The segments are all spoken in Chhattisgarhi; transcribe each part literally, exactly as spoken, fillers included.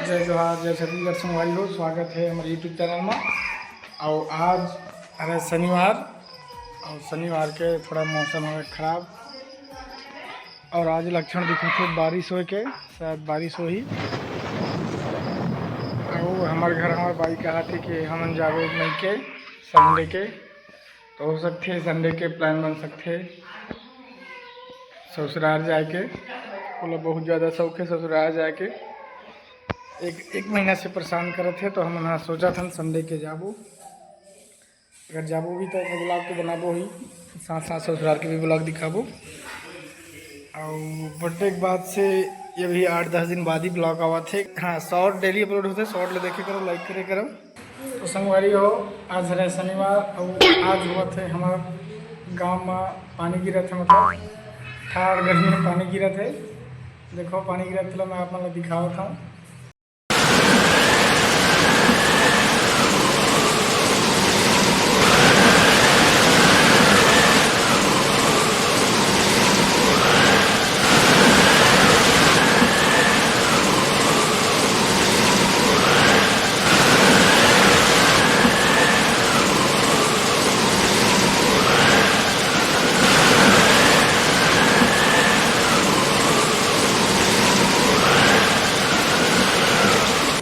जय जोहार, जय छत्तीसगढ़ संगवारी हो, स्वागत है हमारे YouTube चैनल में। और आज हरे शनिवार, और शनिवार के थोड़ा मौसम हवे खराब, और आज लक्षण दिखत हे बारिश होए के, शायद बारिश होही। और हमारे घर हमारे बाई कहा थे कि हमन जाबो मई के संडे के, तो हो सकथे संडे के प्लान बन सकथे ससुराल जाए के। ओला बहुत ज़्यादा शौक है ससुराल जाए के। एक, एक महीना से परेशान करत हे, तो हमन हा सोचत हन संडे के जाबो। अगर जाबो भी तो ब्लॉग तो बनाबो ही, साथ साथ ससुराल के भी ब्लॉग दिखाबो। और बर्थडे के बाद से ये भी आठ दस दिन बाद ही ब्लॉग आवत हे। हाँ, शॉर्ट डेली अपलोड होथे, शॉर्ट ले देखे करो, लाइक करे करो। तो संगवारी हो, आज हरे शनिवार और आज होवत हे हमर गांव में पानी गिरत हे, मतलब ठाड़ गर्मी में पानी गिरत हे। देखो पानी गिरत हे, मैं आप मन ला दिखावत हूँ।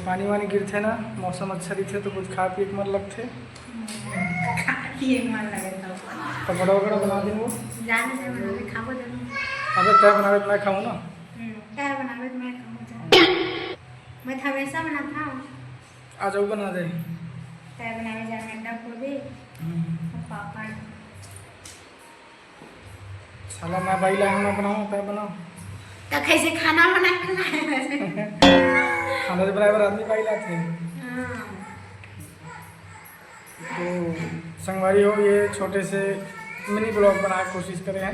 पानी वानी गिरथे ना, मौसम अच्छा रहिथे तो कुछ खाए पिए के मन लगथे। खाए पिए के मन लगे तो। तो बड़ा बड़ा बना दिन वो। जाने दे, बनावे खाबो जाने। अबे तय बनावे तो मैं खाऊँ ना। हम्म, तय बनावे तो मैं खाऊँ जाने। मैं तो हमेशा बनाता हूँ। आज वो बना दे। तय बनावे जाने अंडा पूरी हम्म। और पापड़। साला मैं बाई ला हूँ, मैं बनाऊँ, तय बनाओ। तो कैसे खाना बना के लाए वैसे? खाना तो बनाए बर आदमी बाई लाथे। हाँ। तो संगवारी हो, ये छोटे से मिनी ब्लॉग बनाए के कोशिश करे हैं।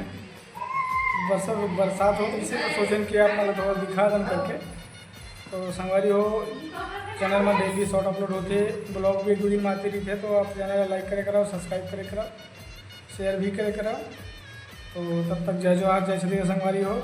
बरसा-, बरसात हो तो इसे तो सोचें कि आप मतलब थोड़ा दिखा दन करके। तो संगवारी हो, चैनल में डेली शॉर्ट अपलोड होथे, ब्लॉग भी एक दो दिन में आते रहिथे, तो आप चैनल ला लाइक करे करो, सब्सक्राइब करे करो, शेयर भी करे करो। तो तब तक जय जोहार, जय छत्तीसगढ़ संगवारी हो।